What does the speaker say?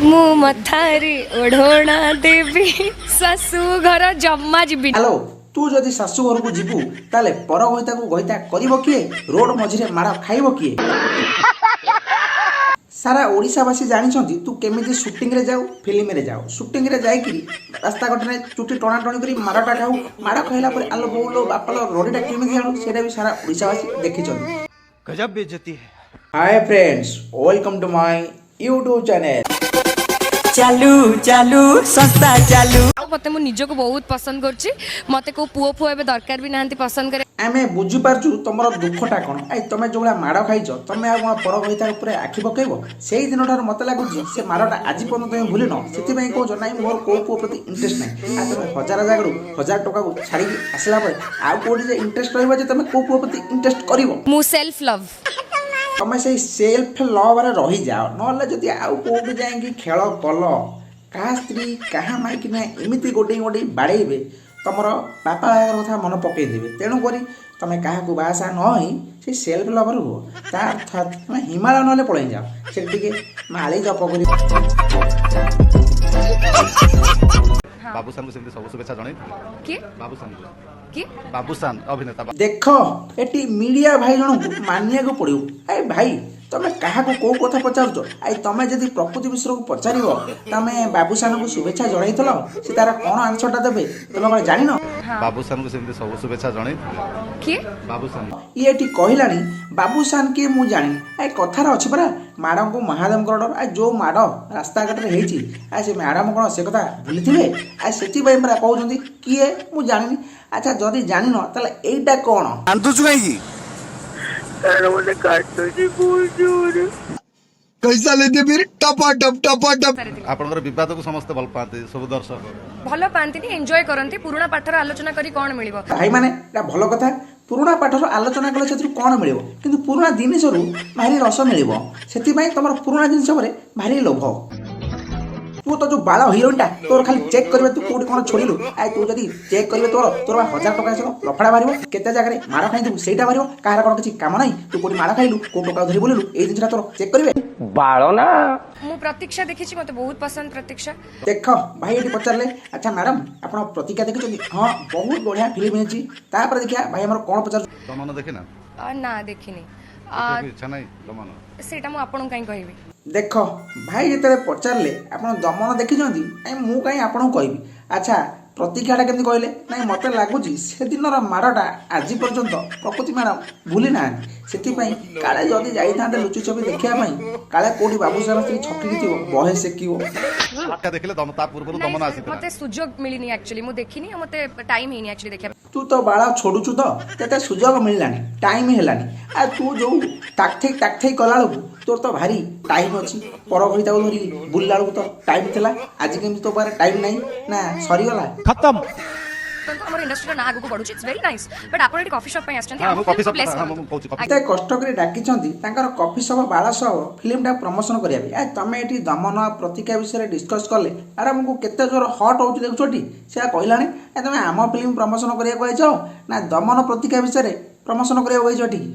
ମୁଁ ମଥାରେ ଓଢ଼ଣା ଦେବି, ଶାଶୁ ଘର ଜମା ଯିବିନି। ହ୍ୟାଲୋ, ତୁ ଯଦି ଶାଶୁ ଘରକୁ ଯିବୁ ତାହେଲେ ପର ଘଇତାକୁ ଘଇତା କରିବ କିଏ? ରୋଡ ମଝିରେ ମାଡ଼ ଖାଇବ କିଏ? ସାରା ଓଡ଼ିଶାବାସୀ ଜାଣିଛନ୍ତି ତୁ କେମିତି ସୁଟିଂରେ ଯାଉ, ଫିଲ୍ମରେ ଯାଉ। ସୁଟିଂରେ ଯାଇକିରି ରାସ୍ତାଘାଟରେ ଚୁଟି ଟଣାଟଣି କରି ମାଡ଼ଟା ଖାଉ। ମାଡ଼ ଖାଇଲା ପରେ ଆଲୋ ବୋଉଲୋ ବାପାଲୋ ରଡ଼ିଟା କେମିତି ଆଣୁ, ସେଇଟା ବି ସାରା ଓଡ଼ିଶାବାସୀ ଦେଖିଛନ୍ତି। गजब बेइज्जती है। Hi friends, welcome to my YouTube channel. ଚାଲୁ ଚାଲୁ ସଂସ୍ଥା ଚାଲୁ। ମତେ ମୁଁ ନିଜକୁ ବହୁତ ପସନ୍ଦ କରୁଛି। ମତେ କୋଉ ପୁଅ ଫୁଅ ଏବେ ଦରକାର ବି ନାହାନ୍ତି ପସନ୍ଦ କରି। ଆମେ ବୁଝିପାରୁଛୁ ତମର ଦୁଃଖଟା କ'ଣ। I, ତମେ ଯୋଉଭଳିଆ ମାଡ଼ ଖାଇଛ, ତମେ ଆଉ କ'ଣ ପର ଘଇତା ଉପରେ ଆଖି ପକେଇବ? ସେଇ ଦିନଠାରୁ ମତେ ଲାଗୁଛି ସେ ମାଡ଼ଟା ଆଜି ପର୍ଯ୍ୟନ୍ତ ତମେ ଭୁଲିନ। ସେଥିପାଇଁ କହୁଛ ନାଇଁ ମୋର କୋଉ ପୁଅ ପ୍ରତି ଇଣ୍ଟରେଷ୍ଟ ନାହିଁ। ଆଉ ତମେ ହଜାର ଜାଗାରୁ ହଜାର ଟଙ୍କାକୁ ଛାଡ଼ିକି ଆସିଲା ପରେ ଆଉ କୋଉଠି ଯେ ଇଣ୍ଟରେଷ୍ଟ ରହିବ ଯେ ତମେ କୋଉ ପୁଅ ପ୍ରତି ଇଣ୍ଟରେଷ୍ଟ କରିବ? ମୁଁ ସେଲ୍ଫ ଲଭ୍। ତମେ ସେଇ ସେଲ୍ଫ ଲଭରେ ରହିଯାଅ। ନହେଲେ ଯଦି ଆଉ କୋଉଠି ଯାଇକି ଖେଳ କଲ, କାହା ସ୍ତ୍ରୀ କାହା ମାଇକିନା ଏମିତି ଗୋଟେଇ ଗୋଟେଇ ବାଡ଼େଇବେ, ତମର ବାପା ବାହାଘର କଥା ମନେ ପକେଇଦେବେ। ତେଣୁକରି ତମେ କାହାକୁ ବାହାସାହା ନ ହେଇ ସେଇ ସେଲ୍ଫ ଲଭରେ ରୁହ। ତା ଅର୍ଥାତ୍ ତମେ ହିମାଳୟ ନହେଲେ ପଳେଇ ଯାଅ, ସେଠି ଟିକେ ମାଳି ଜପ କରି। ବାବୁସାନଙ୍କୁ ସେମିତି ସବୁ ଶୁଭେଚ୍ଛା ଜଣାଇ। କିଏ? ବାବୁସାନଙ୍କୁ। କିଏ? ବାବୁସାନ ଅଭିନେତା। ଦେଖ, ଏଠି ମିଡ଼ିଆ ଭାଇ ଜଣଙ୍କୁ ମାନିବାକୁ ପଡ଼ିବ। ଆରେ ଭାଇ, ତମେ କାହାକୁ କୋଉ କଥା ପଚାରୁଛ? I, ତମେ ଯଦି ପ୍ରକୃତି ମିଶ୍ରକୁ ପଚାରିବ ତମେ ବାବୁସାନଙ୍କୁ ଶୁଭେଚ୍ଛା ଜଣାଇଥିଲ, ସେ ତାର କ'ଣ ଆନ୍ସରଟା ଦେବେ ତମେ କ'ଣ ଜାଣିନ? ବାବୁସାନଙ୍କୁ ସେମିତି ସବୁ ଶୁଭେଚ୍ଛା ଜଣାଇ। କିଏ? ବାବୁସାନ। ଇଏ ଏଠି କହିଲାଣି ବାବୁସାନ କିଏ ମୁଁ ଜାଣିନି। ଆ, କଥାରେ ଅଛି ପରା, ମାଡ଼ଙ୍କୁ ମହାଦେବଙ୍କର ଡର। ଆ, ଯୋଉ ମାଡ଼ ରାସ୍ତାଘାଟରେ ହେଇଛି, ଆ ସେ ମ୍ୟାଡ଼ାମ କ'ଣ ସେ କଥା ଭୁଲିଥିବେ? ଆ ସେଥିପାଇଁ ପରା କହୁଛନ୍ତି କିଏ ମୁଁ ଜାଣିନି। ଆଚ୍ଛା, ଯଦି ଜାଣିନ ତାହେଲେ ଏଇଟା କ'ଣ? କାନ୍ଦୁଛୁ କାହିଁକି? କାରଣ ମତେ କାଟୁଛି ବହୁତ ଜୋରେ। कैसा लेते फिर टपा टप टपा टप। ଆପଣଙ୍କର ବିବାଦକୁ ସମସ୍ତେ ଭଲ ପାଆନ୍ତି, ସବୁ ଦର୍ଶକ। ଭଲ ପାଆନ୍ତିନି, ଏନ୍ଜୟ କରନ୍ତି। ପୁରୁଣା ପାଠର ଆଲୋଚନା କରି କ'ଣ ମିଳିବ? ଭାଇମାନେ, ଏଇଟା ଭଲ କଥା। ପୁରୁଣା ପାଠର ଆଲୋଚନା କଲେ ସେଥିରୁ କ'ଣ ମିଳିବ? କିନ୍ତୁ ପୁରୁଣା ଜିନିଷରୁ ଭାରି ରସ ମିଳିବ। ସେଥିପାଇଁ ତମର ପୁରୁଣା ଜିନିଷ ଉପରେ ଭାରି ଲୋଭ। ତୁ ତ ଯୋଉ ବାଳ ହିରୋଇନଟା, ତୋର ଖାଲି ଚେକ୍ କରିବେ ତୁ କୋଉଠି କ'ଣ ଛୋଡ଼ିଲୁ। I, ତୁ ଯଦି ଚେକ୍ କରିବେ ତୋର ତୋର ବା 1000 ଟଙ୍କା ସହ ଲଫଡ଼ା ବାହାରିବ, କେତେ ଜାଗାରେ ମାଡ଼ ଖାଇଥିବୁ ସେଇଟା ବାହାରିବ। କାହାର କ'ଣ କିଛି କାମ ନାହିଁ? ତୁ କୋଉଠି ମାଡ଼ ଖାଇଲୁ, କୋଉ ଟୋକା ଧରି ବୁଲିଲୁ, ଏଇ ଜିନିଷଟା ତୋର ଚେକ୍ କରିବେ। ମୁଁ ପ୍ରତୀକ୍ଷା ଦେଖିଛି, ମତେ ବହୁତ ପସନ୍ଦ ପ୍ରତୀକ୍ଷା। ଦେଖ, ଭାଇ ଏଠି ପଚାରିଲେ, ଆଚ୍ଛା ମ୍ୟାଡ଼ାମ, ଆପଣ ପ୍ରତୀକ୍ଷା ଦେଖିଛନ୍ତି? ହଁ, ବହୁତ ବଢ଼ିଆ ଫିଲ୍ମ ହେଇଛି। ତାପରେ ଦେଖିବା ଭାଇ ଆମର କ'ଣ ପଚାରୁ। ଦମନ ଦେଖିନା? ନା, ଦେଖିନି। ଦେଖିବାକୁ ଇଚ୍ଛା ନାହିଁ ଦମନ? ସେଇଟା ମୁଁ ଆପଣଙ୍କୁ କାହିଁ କହିବି? ଦେଖ, ଭାଇ ଯେତେବେଳେ ପଚାରିଲେ ଆପଣ ଦମନ ଦେଖିଛନ୍ତି, ନାଇଁ ମୁଁ କାହିଁ ଆପଣଙ୍କୁ କହିବି। ଆଚ୍ଛା, ପ୍ରତୀକ୍ଷାଟା କେମିତି କହିଲେ? ନାଇଁ, ମୋତେ ଲାଗୁଛି ସେଦିନର ମାଡ଼ଟା ଆଜି ପର୍ଯ୍ୟନ୍ତ ପ୍ରକୃତି ମ୍ୟାଡ଼ାମ ଭୁଲି ନାହାନ୍ତି। ସେଥିପାଇଁ କାଳେ ଯଦି ଯାଇଥାନ୍ତେ ଲୁଚି ଛପି ଦେଖିବା ପାଇଁ, କାଳେ କୋଉଠି ବାବୁସାନ ସ୍ତ୍ରୀ ଛକିକି ଥିବ, ବହେ ସେକିବ। ଦେଖିଲେ ତା ପୂର୍ବରୁ ଦମନ ନାଇଁ, ଆସିଥିଲା। ମତେ ସୁଯୋଗ ମିଳିନି ଆକ୍ଚୁଆଲି। ମୁଁ ଦେଖିନି ଆଉ ମତେ ଟାଇମ୍ ହେଇନି ଆକ୍ଚୁଆଲି ଦେଖିବା ପାଇଁ। ତୁ ତ ବାଳ ଛୋଡ଼ୁଛୁ ତ ତତେ ସୁଯୋଗ ମିଳିଲାନି, ଟାଇମ୍ ହେଲାନି। ଆଉ ତୁ ଯୋଉ ତାକଥେଇ ତାକଥେଇ କଲାବେଳକୁ ତୋର ତ ଭାରି ଟାଇମ୍ ଅଛି। ପର ଘଇତାକୁ ଧରିକି ବୁଲିଲା ବେଳକୁ ତ ଟାଇମ୍ ଥିଲା। ଆଜି କେମିତି ତୋ ପାଖରେ ଟାଇମ୍ ନାହିଁ ନା ସରିଗଲା? ଖତମ। କିନ୍ତୁ ଆମର ଇଣ୍ଡଷ୍ଟ୍ରିର ନାଁ ଆଗକୁ ବଢୁଛି, it's very nice. But ଆପଣ ଏଠି କଫି ସପ୍ ପାଇଁ ଆସିଛନ୍ତି। ହଁ, ଆମ ମୁଁ କଫି ଫିଲ୍ମକୁ ସପ୍ bless ହଁ, ମୁଁ କରନ୍ତୁ। କହୁଛି କଫି। ଏତେ କଷ୍ଟ କରି ଡାକିଛନ୍ତି ତାଙ୍କର କଫି ସପ ବାଳ ସହ ଫିଲ୍ମଟା ପ୍ରମୋସନ କରିବା ପାଇଁ। ଆ ତମେ ଏଠି ଦମନ ପ୍ରତୀକ୍ଷା ବିଷୟରେ ଡିସ୍କସ୍ କଲେ ଆରେ ଆମକୁ କେତେ ଜୋର ହଟ୍ ହେଉଛି ଦେଖୁଛ ଏଠି। ସେୟା କହିଲାଣି, ଏ ତମେ ଆମ ଫିଲ୍ମ ପ୍ରମୋସନ କରିବାକୁ ଆଇଛ ନା ଦମନ ପ୍ରତୀକ୍ଷା ବିଷୟରେ ପ୍ରମୋସନ କରିବାକୁ ଆଇଛ ଏଠିକି?